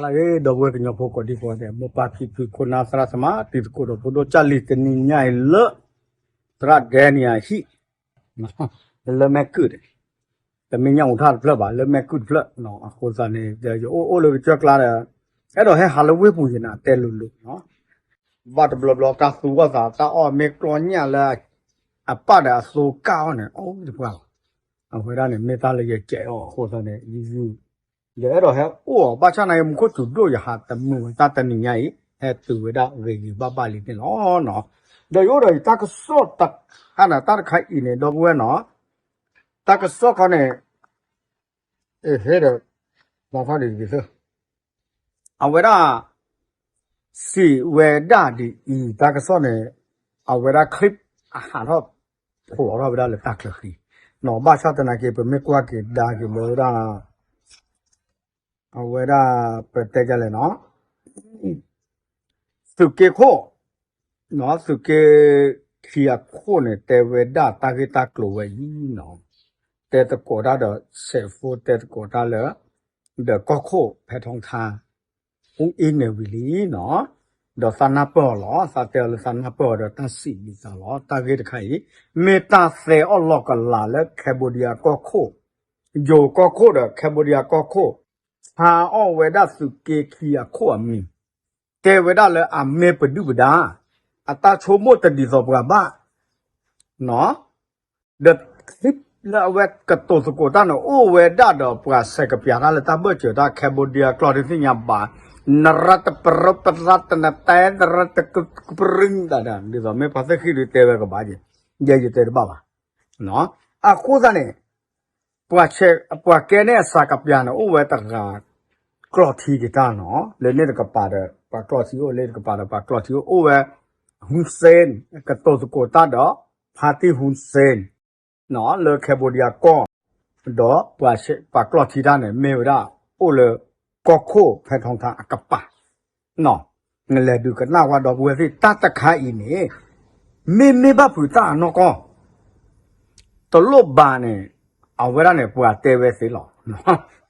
လၢအဂ့ၤ ဒီပုၢ်ဝဲၢ်ကညီဖိကိးဒံကိးဂၤဒဲး မိၢ်ပၢ်ဖံဖု ခိၣ်နၢ်သရၣ်သမါ တံၤသကိးဒီးဖိဒိၣ်ကၢ်လံၤ တနံၤညါအံၤလၢ သရၣ်ဒဲနံၤအဟံၣ် လၢမဲာ်ကုၢ်န့ၣ် တမ့ၢ်ညၣ်အူထၣ်တဖျၢၣ်ဘၣ် လၢမဲာ်ကုၢ်တဖျၢၣ် အဃိသတးန့ၣ် ယအိၣ်အိၣ်လၢကစၢၢ်ကျါဒီး အဲၣ်ဒိးဟဲဟးလၢဝ့ၢ်ပူၤယဲန့ၣ် တဲလိၤလိၤနီၤ ဘၣ်တဘျီဘျီတၢ်သူအီၣ်သး တၢ်အီၣ်မ့ၢ်ကျီညၣ်လၢ အပၢ်ဒီးအသိကၢ်အီၣ်န့ၣ် အိၣ်တပှၢ်လီၤ အဝဲဒၣ်န့ၣ် မ့ၢ်တၢ်လၢယကဲးအီၤအဃိသတးန့ၣ် ယ ယအဲၣ်ဒိးဟဲအိၣ်အီၤ ဘၣ်ဆၣ်နာ်က့ မူခိၣ်စူၤဒိၣ် ယဟးတမုာ်ဝဲတၢ်တနံၤညါအံၤ ဟဲတုၤဝဲဒၣ်ဂ့ၤဂ့ၤဘၣ်ဘၣ်လံန့ၣ်လီၤ. ဒီးယအိၣ်ဒီးယတၢ်ကစီၣ်တခါန့ၣ် တၢ်တခါအံၤန့ၣ် ဒီပုၢ်ဝဲၢ်နီၤ တၢ်ကစီၣ်ခီန့ၣ် ဟဲဒီး လီၤထီၣ်ဒ်ဂ့ၤသၢ အဝဲဒၣ် စံးဝဲဒၣ်ဒ်အံၤ တၢ်ကစီၣ်န့ၣ် အဝဲဒၣ် clip အဟးထီၣ် ဖျိးထီၣ်ဝဲဒၣ်လၢတၢ်ချၢဃံ နီၤ ဘၣ်ဆၣ်သနာ်က့ ပမ့ၢ်ကွၢ်က့ၤဒါက့ၤလၢဝဲဒၣ် အဝဲဒၣ် ပတဲဒ်လဲၣ်နီၤ သုးက့ခိၣ် သုးက့ခံအခိၣ်န့ၣ် တဲဝဲဒၣ်တၢ်ဂ့ၢ်တၢ်ကျိၤဝဲအံၤနီၤ တဲသကိးတၢ်ဒီး ဆဲးဖိတဲသကိးတၢ်လၢ ဒီးကီၢ်ခိၣ်ဖဲထီထါ အူအ့ၣ်နဲၣ်ဝံၤလံနီၤ ဒီးသးနၢ်ပၢၢ်အီၤလီၤ သးတဲအီၤလၢသးနၢ်ပၢၢ်အီၤဒီးတၢ်စံးလံသးလီၤ တၢ်ဂ့ၢ်တခါအံၤ မ့ၢ်တၢ်သဲအီၣ်လီၤကလးလၢ Cambodia ကီၢ်ခိၣ် ယိၤကီၢ်ခိၣ်ဒီး Cambodia ကီၢ်ခိၣ် ဆါအီၣ်ဝဲဒၣ်သုးက့ခံအခိၣ်အမံၤ တဲဝဲဒၣ်လၢအမ့ၢ်ပဒုၣ်ပဒါ အတၢ်ဆိကမိၣ်တဒ်သိးပှၤဘၣ် နီၤ ဒီး clip လၢအဝဲကတိၤသကိးတၢ်န့ၣ် အိၣ်ဝဲဒၣ်ဒီးပှၤဆဲးကပျၢ်တၢ်လၢတၢ်ဘၢၣ်စၢၤတၢ် Cambodia ကျိာ်တသ့ၣ်ညါဘၣ် နရတပရပရတနတဲ နရတကပရင်းတၢ်ဒ်သိး မ့ၢ်ပှၤသ့ၣ်ဃံဒီးတဲဝဲကဘၣ်က့ၤ ယဲယတဲတဘၣ်ဘၣ် အဃိသတးန့ၣ် ပှၤကဲန့ၣ်အဆဲးကပျၢ်န့ၣ် အိၣ်ဝဲတဂၤ ကျီၢ်ထံက့ၤတၢ်နီၤ လၢန့ၣ်တကပၤဒီး ပှၤကျီၢ်ထံအိၣ် လၢတကပၤဒီး ပှၤကျီၢ်ထံအိၣ် အိၣ်ဝဲ Hun Sen ကတိၤသကိးတၢ်ဒီး ဖါတံၢ် Hun Sen နီၤ လၢ Cambodia ကီၢ် ဒီးပှၤကျီၢ်ထံတၢ်န့ၣ် မ့ၢ်ဝဲဒၣ် အိၣ်လၢ ကီၢ်ခိၣ်ဖဲထီထါအကပၤ နီၤ နလဲၤဒုးကနၣ်ဝဲဒီပုၢ်ဝဲၢ်သ့ၣ် တၢ်တခါအံၤန့ၣ် မ့မ့ၢ်ဘၣ်ဖုးတၢ်အနီၢ်ကီၢ် တလိၣ်ဘၣ်န့ၣ် အဝဲဒၣ်န့ၣ် ပှၤတဲဝဲသ့လီၤ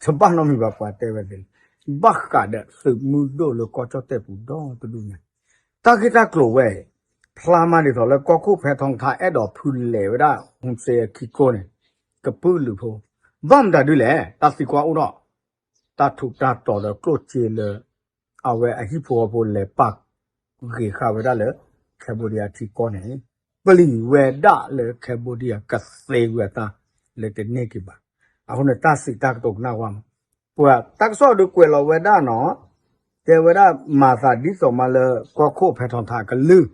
တဘၣ်နီတမံၤဘၣ် ပှၤတဲဝဲသ့လီၤ ဘၣ်ဃးဒီးသုးမုၢ်ဒိၣ်လၢကီၢ်ကၠီၣ်တဲၣ်ပူၤဒီတဒူၣ်ညါ တၢ်ဂ့ၢ်တၢ်ကျိၤဝဲအံၤ ဖျါမးဒ်သိးလၢကီၢ်ခိၣ်ဖဲထီထါအဲၣ်ဒိးဖုးလဲၤဝဲဒၣ် Hun Sen အခံကိန့ၣ် ကပုာ်လုးဖိ ဘၣ်မတၤဒ်လဲၣ် တၢ်သံကွၢ်အိၣ်ထီၣ် တၢ်ထူးတၢ်တီၤဒီးကျိၣ်စ့လၢ အဝဲအဟံၣ်ဖိဃီဖိလဲၤပာ် ဂ့ၤဃာ်ဝဲဒၣ်လၢ Cambodia ထံကီၢ်န့ၣ် ပျံၤဝဲဒၣ်လၢ Cambodia ကသ့ဝဲတၢ်လၢတန့ၢ်က့ၤဘၣ်. အဃိန့ၣ် တၢ်စံးတၢ်ကတိၤကနၣ်ဝဲမး, ပှၤတၢ်ကစီၣ်ဒုးကွဲးလီၤဝဲဒၣ်နီၤ, တဲဝဲဒၣ်မၤသးဒ်သိးမးလၢကီၢ်ခိၣ်ဖဲထီထါကလုၢ်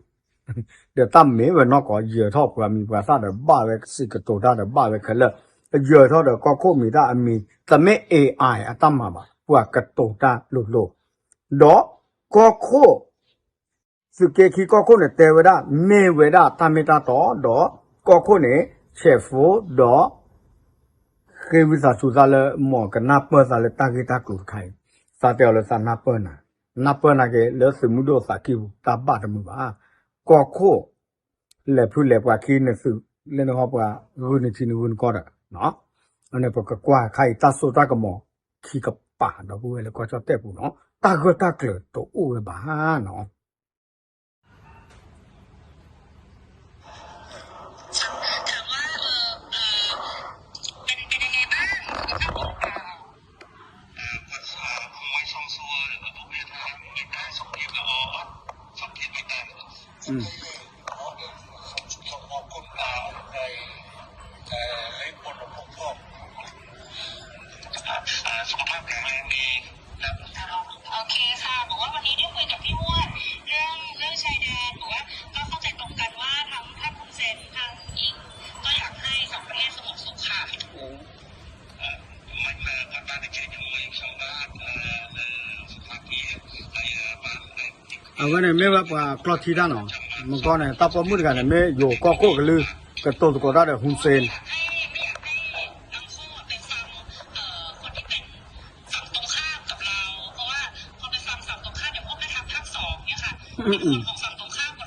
ဒီးတၢ်မ့ၢ်ဝဲနီၢ်ကီၢ် ယၢၤထီၣ်ပှၤမံၤပှၤသၣ်ဒီးဘၣ်ဝဲစံးကတိၤတၢ်ဒီးဘၣ်ဝဲခဲလၢာ်, ယၢၤထီၣ်ဒီးကီၢ်ခိၣ်မံၤတၢ်အမံၤ တမ့ၢ် AI အတၢ်မၤဘၣ်, ပှၤကတိၤတၢ်လိၤလိၤ, ဒီးကီၢ်ခိၣ် သုးက့ခံကီၢ်ခိၣ်န့ၣ် တဲဝဲဒၣ် မ့ၢ်ဝဲဒၣ်တၢ်မ့ၢ်တၢ်တီ, ဒီးကီၢ်ခိၣ်န့ၣ် ဆဲးဖိ ဒီး ဃ့ဝံသးစူၤသးလၢ မ်ကနၢ်ပၢၢ်သးလၢတၢ်ဂ့ၢ်တၢ်ကျိၤတခါအံၤ, သးတဲအီၤလၢသးနၢ်ပၢၢ်နၤ, နၢ်ပၢၢ်နၤက့ၤလၢသုးမုၢ်ဒိၣ်သးကံၢ်ပူၤ တၢ်ဘၣ်တမုာ်ဘၣ်, ကီၢ်ခိၣ် လဲၤဖုလဲၤပှၤခံနသုး လၢနဟီပှၤ ဂုာ်နထံနဂုာ်နကီၢ်ဒီး အန့ၣ်ပကကွၢ်ခါအံၤ တၢ်စိတၢ်ကမီၤခံကပၤ ဒီပုၢ်ဝဲၢ်လၢကီၢ်ကၠီၣ်တဲၣ်ပူၤနီၤ, တၢ်ဂၢၢ်တၢ်ကျၢၤတအိၣ်ဝဲဘၣ်နီၤ. โอเคค่ะ บอกว่าวันนี้ได้คุยกับพี่ม่วนเรื่องเรื่องชายแดน บอกว่าก็เข้าใจตรงกันว่าทั้งท่านฮุนเซนทั้งอิงก็อยากให้สองประเทศสงบสุขค่ะ အဝဲန့ၣ်မ့ၢ်ဝဲပှၤကျီၢ်ထံတၢ်နီၤ, မ့ၢ်ကီန့ၣ် တၢ်ပိာ်မုၣ်တဂၤန့ၣ် မ့ၢ်ယိၤကီၢ်ခိၣ်ကလုၢ် ကတိၤသကိးတၢ်ဒီး Hun Sen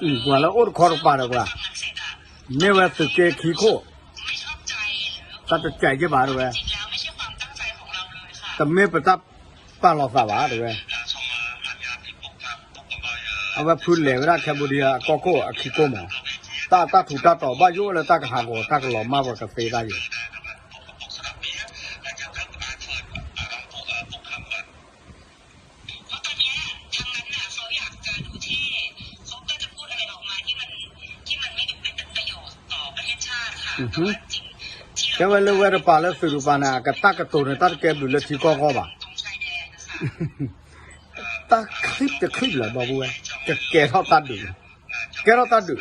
ပှၤလၢအိၣ်တခီတကပၤဒီးပှၤ, မ့ၢ်ဝဲသုးက့ခံခိၣ်, တၢ်တစဲးက့ဘၣ်တဝဲ, တမ့ၢ်ပတၢ်ပာ်လီၤသးဘၣ်တဝဲ အဝဲဖုလဲၤဝဲဒၣ် Cambodia အကီၢ်ခိၣ်အခံကိၢ်မး, တၢ် တၢ်ထူးတၢ်တီၤဘၣ်ယိၣ်လၢတၢ်ကဟးဂီၤတၢ်ကလီၤမ�ၢ်ပှၤကသ့တၢ်ယိာ် တဲဝဲလၢဝဲတပၤလၢသုးတပၤန့ၣ် အကတၢ်ကတိၤန့ၣ် တၢ်တကဲဘျုးလၢထံကီၢ်ဂီၢ်ဘၣ်. တၢ် clip တ clip လီၤ ဒီပုၢ်ဝဲၢ်, ကကဲထီၣ်တၢ်ဒုး, ကဲထီၣ်တၢ်ဒုး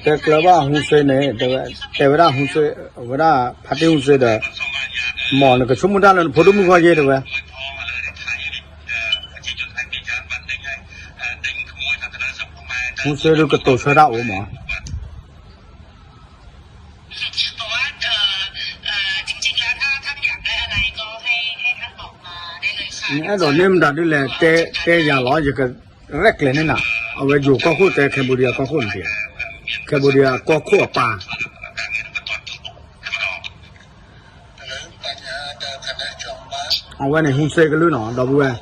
တဲကျၢၤဘၣ် ဟူစ့န့ၣ် တဲဝဲဒၣ် ဟူစ့ ဝဲဒၣ် ဖါတံၢ်ဟူစ့ဒီး မ်နကဆိကမိၣ်တၢ်လၢနဖိဒိၣ်မုၣ်ဂီၢ်ယဲ တဲဝဲ ဟူစ့ဒုးကတိၤဆၢတၢ်အိၣ်မး နအဲၣ်ဒိးန့ၢ်မတၤဒ်လဲၣ် တဲယၤလီၤ ယကရဲၣ်ကျဲၤန့ၢ်နၤ, အဝဲယိၤကီၢ်ခိၣ်တဲ Cambodia ကီၢ်ခိၣ်န့ၣ်တ့ၢ်, Cambodia ကီၢ်ခိၣ်အပၢ် အဝဲန့ၣ် ဟူစ့ကလုၢ်နီၤ ဒီပုၢ်ဝဲၢ်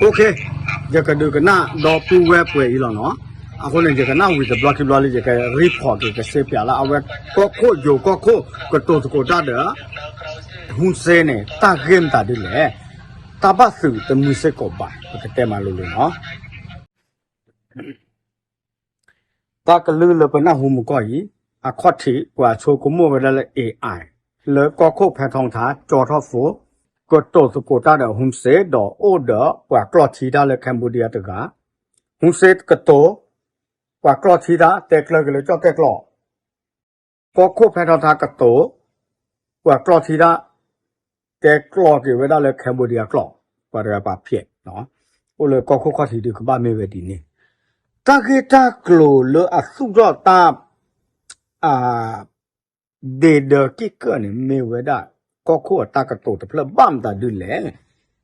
OK, ယကဒုးကနၣ်ဒီပုၢ်ဝဲၢ်ပှဲၤအံၤလီၤနီၤ, အဃိန့ၣ် ယကနၣ်ဝံၤတဘျီခံဘျီလၢ ယက report က့ၤ ကစ့ပၠးလၢအဝဲကီၢ်ခိၣ်ယိၤကီၢ်ခိၣ် ကတိၤသကိးတၢ်ဒီး ဟူစ့န့ၣ် တၢ်ဂ့ၢ်မတၤဒ်လဲၣ်, တၢ်ဘၣ်သုးတမုာ်စ့ၢ်ကီးဘၣ် ပကတဲမးလိၤလိၤနီၤ တၢ်ကလုၢ်လၢပနၢ်ဟူမုၢ်ကီၢ်အံၤ, အခီၣ်ထံးပှၤဆိကမိၣ်ဝဲဒၣ်လၢ AI လၢကီၢ်ခိၣ်ဖဲထီထါ ကၠီထီၣ်ဖိ ကတိၤသကိးတၢ်ဒီး ဟူစ့ ဒီးအိၣ်ဒီးပှၤကျီၢ်ထံတၢ်လၢ Cambodia တဂၤ, ဟူစ့ကတိၤ ပှၤကျီၢ်ထံတၢ် တဲကျၢၤက့ၤလၢကၠီၣ်တဲၣ်ကျီၢ် ကီၢ်ခိၣ်ဖဲထီထါကတိၤ ပှၤကျီၢ်ထံတၢ် တဲကျီၢ်က့ၤဝဲဒၣ်လၢ Cambodia ကျီၢ် ပှၤတဂၤပာ်ဖျဲး, အိၣ်လၢကီၢ်ခိၣ်ခီၣ်ထံးဒုးကဘၣ်မ့ၢ်ဝဲဒ်န့ၣ်, တၢ်ဂ့ၢ်တၢ်ကျိၤလၢအသူၣ်ထီၣ်တၢ် ဒ့ဒၢက့ၢ်ကၢၢ်န့ၣ် မ့ၢ်ဝဲဒၣ် ကီၢ်ခိၣ်အတၢ်ကတိၤတဖျၢၣ်ဘၣ်မတၤဒ်လဲၣ်,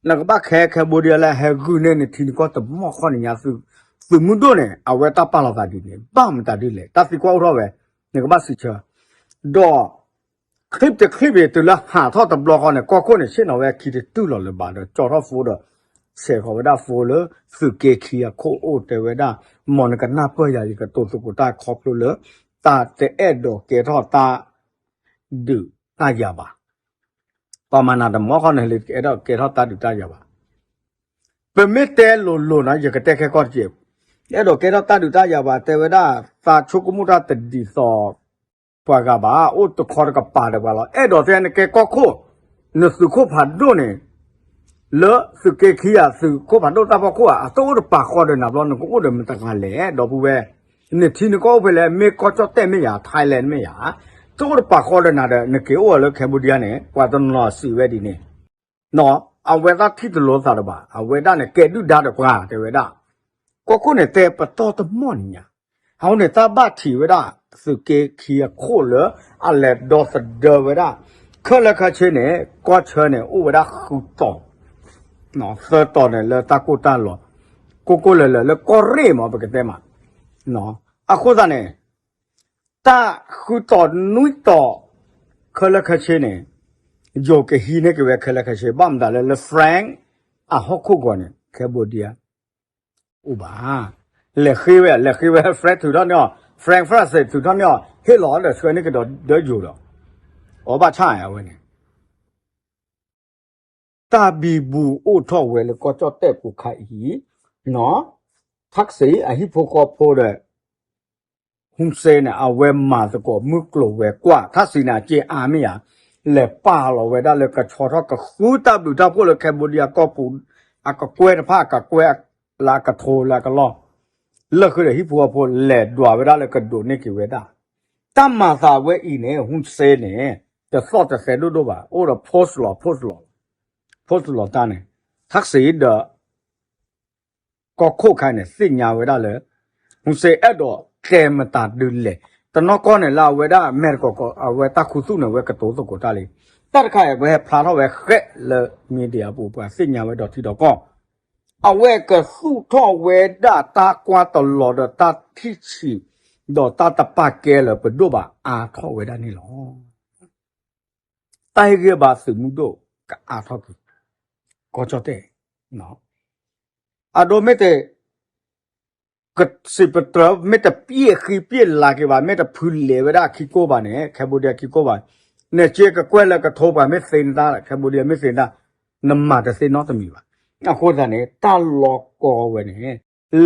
နကဘၣ်ခဲ Cambodia လၢဟဲဂုာ်န့ၢ်နထံနကီၢ်တမီၢ်ခီၣ်နံၤညါ သုးမုၢ်ဒိၣ်န့ၣ် အဝဲတၢ်ပာ်လီၤသးဒ်န့ၣ် ဘၣ်မတၤဒ်လဲၣ် တၢ်သံကွၢ်အိၣ်ထီၣ်ဝဲ, နကဘၣ်စံးဆၢ, ဒီး clip တ clip အံၤ တုၤလၢဟးထီၣ်တဘျီဃီန့ၣ် ကီၢ်ခိၣ်န့ၣ် ဆ့ၣ်နီၤဝဲခံတတုၢ်လီၤလၢၤဘၣ်ဒီး ကၠီထီၣ်ဖိဒီး ဆဲးဃီၤဝဲဒၣ်ဖိလၢ သုးက့ခံအခိၣ်အိၣ်တဲဝဲဒၣ်, မ်နကနၢ်ပၢၢ်ယၤ ယကတိၤသကိးတၢ်ခီဖျိလၢ တၢ်တအဲၣ်ဒိးကဲထီၣ်တၢ် ဒုးတၢ်ယၤဘၣ်, ပှၤမၤနၤတမီၢ်ခီန့ၣ် လၢတအဲၣ်ဒိးကဲထီၣ်တၢ်ဒုးတၢ်ယၤဘၣ်, ပမ့ၢ်တဲလိၤလိၤနီၤ ယကတဲခဲကီၢ်တက့ၢ်, အဲၣ်ဒိးကဲထီၣ်တၢ်ဒုးတၢ်ယၤဘၣ် တဲဝဲဒၣ်, သးဆိကမိၣ်တၢ်တဒ်သိး ပှၤဂၤဘၣ် အိၣ်တခီတကပၤဒီးပှၤလီၤ, အဲၣ်ဒိးတဲနကဲကီၢ်ခိၣ်, နသုးခိၣ်ဖးဒိၣ်န့ၣ် လၢသုးက့ခံဂၤ သုးခိၣ်ဖးဒိၣ်တၢ်ဖီခိၣ်ဧါ အတအိၣ်တပာ်ဃီဒီးနၤဘျီ နကအိၣ်ဒီးမတၤတဂၤလဲၣ် ဒီပုၢ်ဝဲၢ်, နထံနကီၢ်အိၣ်ဖဲလဲၣ် မ့ၢ်ကီၢ်ကၠီၣ်တဲၣ်မ့ၢ်ယၤ Thailand မ့ၢ်ယၤ, တအိၣ်တပာ်ဃီဒီးနၤဒီး နက့ၤအိၣ်လၢ Cambodia န့ၣ် ပှၤတနီၤစံးဝဲဒ်န့ၣ် အဝဲသ့ၣ်ထံၣ်တလိၤသးတဘၣ် အဝဲဒၣ်န့ၣ် ကဲဒုၣ်ဒါဒီးပှၤတဲဝဲဒၣ်, ကီၢ်ခိၣ်န့ၣ်တဲပတီၢ်တမီၢ်နံၤညါ, အဃိန့ၣ် တၢ်ဘၣ်ထံးဝဲဒၣ် သုးက့ခံအခိၣ်လၢ အလဲၤဒီသဒၢဝဲဒၣ်, ခဲလၢာ်ခဲဆ့န့ၣ် ကီၢ်ဆၢန့ၣ် အိၣ်ဝဲဒၣ်ဃုတီၤ, သၢတီၤန့ၣ် လၢတၢ်ကိၢ်တၢ်လီၤ, ကိၢ်ကိၢ်လၢၤလၢၤလၢကီၢ်ရ့ၣ်မး ပကတဲမး, အဃိသတးန့ၣ် တၢ်ဃုတီၤနွံတီၤ ခဲလၢာ်ခဲဆ့န့ၣ် ယိၤကဟံးန့ၢ်က့ၤဝဲခဲလၢာ်ခဲဆ့ ဘၣ်မတၤလဲၣ် လၢ Frank အဟီၣ်ခိၣ်ဂီၤန့ၣ် Cambodia အိၣ်ဘၣ်, လဲၤဃ့ဝဲ လဲၤဃ့ဝဲ Frank ထုးထီၣ်န့ၢ်အီၤ Frank ဖရၣ်စ့း ထုးထီၣ်န့ၢ်အီၤ ဟ့ၣ်လီၤဒီးဆှၢန့ၢ်ကဒီးဒီးယိၤဒီး, အီဘၣ်ဆၣ်အဝဲန့ၣ် တၢ်ဘံဘူအိၣ်ထီၣ်ဝဲလၢကီၢ်ကၠီၣ်တဲၣ်ကိးခါအံၤ, ထၣ်စံးအဟံၣ်ဖိဃီဖိဒီး ဟူစ့န့ၣ် အဝဲမၤသကိးမုၢ်ကျိၤဝဲၤကွာ် ထၣ်စံးန့ၣ် အက့အါမ့ၢ်ဧါ, လဲၤပာ်လီၤဝဲဒၣ်လၢကဆီထီၣ်ကဃုတၢ်ဘျုးတၢ်ဖှိၣ်လၢ Cambodia ကီၢ်ပူၤ အကကွဲၢ်တဖၣ် အကကွဲၢ်လၢအကထိလၢအကလီၢ် လၢာ်ဃုာ်ဒီးဟံၣ်ဖိဃီဖိလဲၤဒွးဝဲဒၣ်လၢကဒိးန့ၢ်က့ၤဝဲဒၣ်. တၢ်မၤသးဝဲအံၤန့ၣ် ဟူစ့န့ၣ် တသီၣ်တသဲဒိၣ်ဒိၣ်ဘၣ်, အိၣ်ဒီး post လီၤ post လီၤ post လီၤတၢ်န့ၣ် ထၣ်စံးဒီး ကီၢ်ခိၣ်ခါန့ၣ် သ့ၣ်ညါဝဲဒၣ်လၢ ဟူစ့အဲၣ်ဒိးတဲမတၤဒုလဲၣ်. တနီၤကီၢ်န့ၣ် လၢအဝဲဒၣ်မဲာ်တကီၢ် အဝဲတၢ်ခူသူၣ်န့ၣ် အဝဲကတိၤသကိးတၢ်လံ. တၢ်တခါအံၤ အဝဲဟဲဖျါထီၣ်ဝဲဃဲးလၢ media အပူၤ ပှၤသ့ၣ်ညါဝဲဒီးထံဒီးကီၢ် အဝဲကသူၣ်ထီၣ်ဝဲဒၣ်တၢ်ကွၢ်တလီၤဒီးတၢ်ထံၣ်ဆံး ဒီးတၢ်တပာ်ကဲလၢပဒိၣ်ဘၣ်အါထီၣ်ဝဲဒၣ်န့ၣ်လီၤ. တၢ်ဟ့ၣ်ဂံၢ်ဘါသုးမုၢ်ဒိၣ်ကအါထီၣ်က့ၤ ကီၢ်ကၠီၣ်တဲၣ် အဒိမ့ၢ်တ ကစံးပတြၢၤ မ့ၢ်တပျဲၢ်ဃံပျဲၢ်လၤက့ၤဘၣ်, မ့ၢ်တဖုလဲၤဝဲဒၣ်အခံကိၢ်ဘၣ်န့ၣ် Cambodia ခံကိၢ်ဘၣ်, နစ့ကကွဲၢ်လၢကထိပှၤမ့ၢ်သ့နတၢ် Cambodia မ့ၢ်သ့နတၢ် နမၤတသ့နီတမံၤဘၣ်. အဃိသတးန့ၣ် တၢ်လီၤကီဝဲန့ၣ်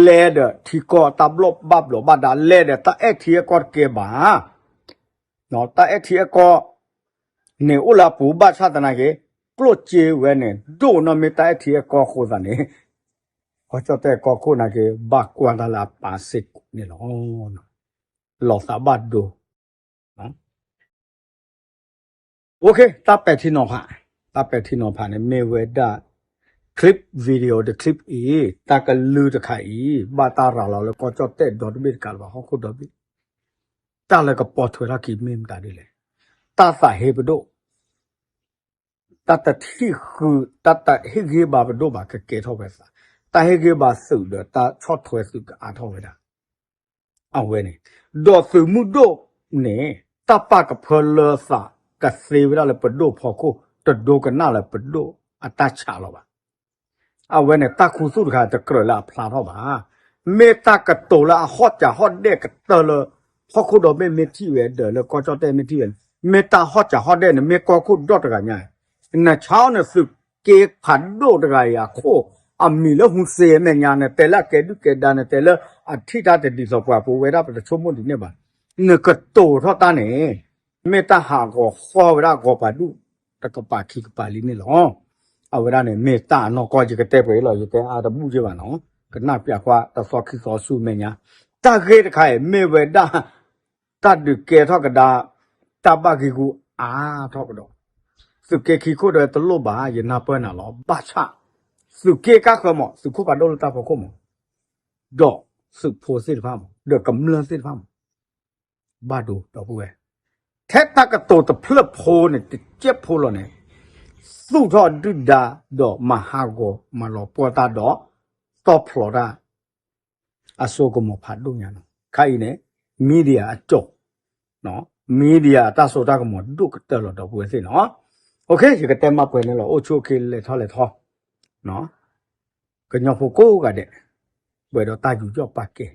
လဲၤဒီးထံကီၢ်တၢ်ဘျီၣ်ဘၣ်ဘျီးဘၣ်ဒါ လဲၤဒီးတၢ်အဲၣ်ထံအဲၣ်ကီၢ်တကဲဘၣ် တၢ်အဲၣ်ထံအဲၣ်ကီၢ်န့ၣ်အိၣ်လၢအပူၤဘၣ်ဆၣ်သနာ်က့ ကျိၣ်စ့ဝဲန့ၣ် ဒိၣ်နီၢ်မ့ၢ်တၢ်အဲၣ်ထံအဲၣ်ကီၢ်အဃိသတးန့ၣ် ကီၢ်ကၠီၣ်တဲၣ်ကီၢ်ခိၣ်နာ်က့ ဘၣ်ကွၢ်တၢ်လၢအပာ်စ့ၢ်ကီးန့ၣ်လီၤ. လီၤသးဘၣ်ဒိ တၢ်ပဲာ်ထံနီၤဖး, တၢ်ပဲာ်ထံနီၤဖးန့ၣ် မ့ၢ်ဝဲဒၣ် clip video တ clip အံၤ တၢ်ကလုၢ်တခါအံၤ ဘၣ်တၢ်ရၤလီၤလၢကီၢ်ကၠီၣ်တဲၣ်ဒီတဘ့ၣ်တကးလၢၤဘၣ် ဟီၣ်ခိၣ်ဒီဘ့ၣ်, တၢ်လၢကပိာ်ထွဲထီၣ်က့ၤမ့ၢ်မတၤဒ်လဲၣ်, တၢ်သးဟ့ပဒိၣ် တၢ်တထံၣ်ဃုာ် တၢ်တဟ့ၣ်ဂံၢ်ဘါပဒိၣ်ဘၣ်ကကဲထီၣ်ဝဲသး, တၢ်ဟ့ၣ်ဂံၢ်ဘါသုးဒီးတၢ်ဆီၣ်ထွဲသုးကအါထီၣ်ဝဲဒၣ် အဝဲန့ၣ်, ဒီးသုးမုၢ်ဒိၣ်န့ၣ် တၢ်ပာ်ကဖၢလၢသးကသ့ဝဲဒၣ်လၢပဒိၣ်ဖီခိၣ် တဒိကနၣ်လၢပဒိၣ်အတၢ်ဆးလီၤဘၣ်. အဝဲန့ၣ် တၢ်ခူသူၣ်တခါတကြၢးလၢအဖျါထီၣ်ဘၣ်. မ့ၢ်တၢ်ကတိၤလၢအဟီၣ်စးဟီၣ်ဒဲးကတၢၢ်လၢ ဟီၣ်ခိၣ်ဒီဘ့ၣ်မ့ၢ်ထံၣ်ဝဲဒီးလၢကီၢ်ကၠီၣ်တဲၣ်မ့ၢ်ထံၣ်ဝဲန့ၣ် မ့ၢ်တၢ်ဟီၣ်စးဟီၣ်ဒဲးန့ၣ် မ့ၢ်ကီၢ်ခိၣ်ဒီတဂၤညါ နဆါအီၤန့ၣ်သုးက့ဖးဒိၣ်တဂၤအံၤအခိၣ် အမံၤလၢဟူစ့မဲာ်ညါ နတဲလၢအကဲဒုၣ်ကဲဒါ နတဲလၢအထံၣ်တၢ်တဒ်သိးပှၤ ပဝဲဒၣ်ပတဆိကမိၣ်ဒ်န့ၣ်ဘၣ်. နကတိၤထီၣ်တၢ်န့ၣ် မ့ၢ်တၢ်ဟးဂီၤဃီဝဲဒၣ်ဂီၤပာ်ဒူၣ်တကပၤခံကပၤလံန့ၣ်လီၤ. အဝဲဒၣ်န့ၣ် မ့ၢ်တၢ်အနီၢ်ကီၢ် ယကတဲပှဲၤအံၤလီၤ ယတဲအါတဘူၣ်က့ဘၣ်နီၤ ကနၣ်ပၠးကွၢ်တသီခံသီဆူမဲာ်ညါ တၢ်ဂ့ၢ်တခါအံၤ မ့ၢ်ဝဲဒၣ် တၢ်ဒုးကဲထီၣ်ကဒါ တၢ်ဘၣ်ဂံၢ်ဂူာ်အါထီၣ်ကဒီး သုးက့ခံခိၣ်ဒီးတလိၣ်ဘၣ် ယနၢ်ပၢၢ်နၤလီၤ ဘၣ်ဆၣ် သုးက့ကါဃၢၤမး သုးခိၣ်ဖးဒိၣ်လၢတၢ်ဖီခိၣ်မး ဒီးသုးဖိသ့ၣ်တဖၣ်မး ဒီးကမျၢၢ်သ့ၣ်တဖၣ်မး ဘၣ်ဒိဒီပုၢ်ဝဲၢ် ထဲတၢ်ကတိၤတဖျၢၣ်ဖိန့ၣ် တကဲးဖိလီၤန့ၣ် သူၣ်ထီၣ်ဒုၣ်ဒါ ဒီးမၤဟးဂီၤမၤလီၤပှီၢ်တၢ်ဒီး တီၢ်ဖျိးတၢ် အစိကမီၤဖးဒိၣ်ညါနီၤ ခါအံၤန့ၣ် media အကၠီၣ် media အတၢ်စိတၢ်ကမီၤဒိၣ်ကတၢၢ်လီၤဒီပုၢ်ဝဲၢ်သ့ၣ်နီၤ ယကတဲမးပှဲၤန့ၣ်လီၤ အိၣ်ဆူၣ်အိၣ်ချ့လဲၤထီၣ်လဲၤထီ ကညီဖိကိးဂၤဒဲး ပှဲၤဒီးတၢ်ယူးယီၣ်ပာ်ကဲ